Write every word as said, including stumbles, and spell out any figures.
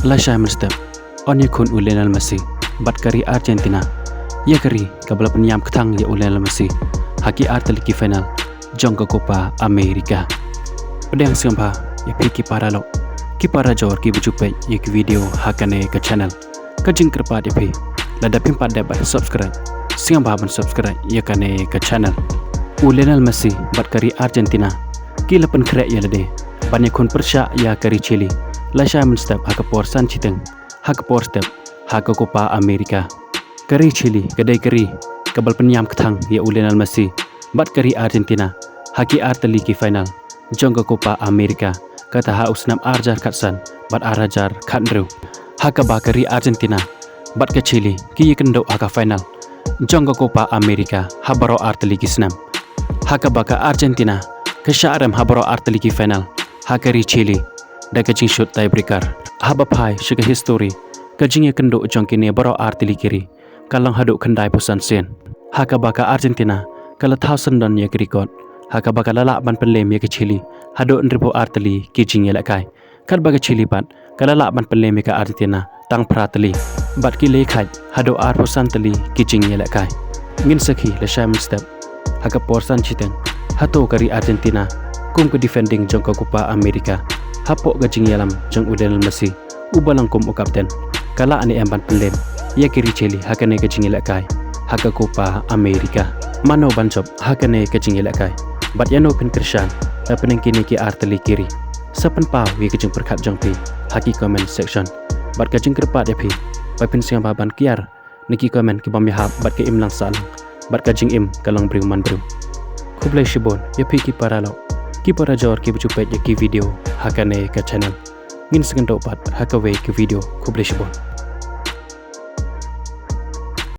Lashai mynstep, yn ïakhun u Lionel Messi bad ka ri Argentina, ïa ka ri kaba la pynïam kthang ïa u Lionel Messi ha ki artylli ki final jong ka Copa America. Pdiang sngewbha ïa phi ki paralok, ki parajor kiba ju peit ïa ki video ha kane ka channel. Ka jingkyrpad ïa phi, lada phim pat dep ban subscribe, sngewbha ban subscribe ïa kane ka channel. U Lionel Messi bad ka ri Argentina ki la pynkhreh ïa lade ban ïakhun pyrshah ïa ka ri Chile lashai mynstep ha ka por san shiteng ha ka por step ha ka Copa America. Ka ri Chile ka dei ka ri kaba la pynïam kthang ïa u Lionel Messi bad ka ri Argentina ha ki artylli ki final jong ka Copa America, kata ha u snem ar hajar khatsan bad ar hajar khathynriew, ha kaba ka ri Argentina bad ka Chile ki ïakynduh ha ka final jong ka Copa America ha baroh artylli ki snem, ha kaba ka Argentina ka shah rem ha baroh artylli ki final ha ka ri Chile da ka jingshut tiebreaker. Haba phai sha ka history, ka jingïakynduh jong kine baroh artylli ki ri ka long haduh khyndaiphew san sien, ha kaba ka Argentina ka la thaw syndon ïa ka record, ha kaba ka la lah ban pynlem ïa ka Chile haduh hynriewphew ar tylli ki jingïalehkai, katba ka Chile pat ka la lah ban pynlem ïa ka Argentina tang phra tylli, bad ki la ïakhaid haduh arphew san tylli ki jingïalehkai. Ngin sakhi lashai mynstep ha ka por san shiteng, hato ka ri Argentina kum ka defending jong ka Copa America, hapoh ka jingïalam jong u Lionel Messi uba long kum u kapten, ka lah ne em ban pynlem ïa ka ri Chile ha kane ka jingïalehkai ha ka Copa America? Mano ban jop ha kane ka jingïalehkai bad ïano phin kyrshan hapdeng kine ki artylli ki ri? Sa pynpaw ïa ka jingpyrkhat jong phi ha ki comment section, bad ka jingkyrpad ïa phi ba phin sngewbha ban kiar na ki comment ki bym ïahap bad ka imlang sahlang bad ka jingim ka long briew man briew. Khublei shibun ïa phi ki paralok, ki parajor kiba ju peit ïa ki video ha kane ka channel. Ngin sa ïakynduh pat ha kawei ka video. Khublei shibun.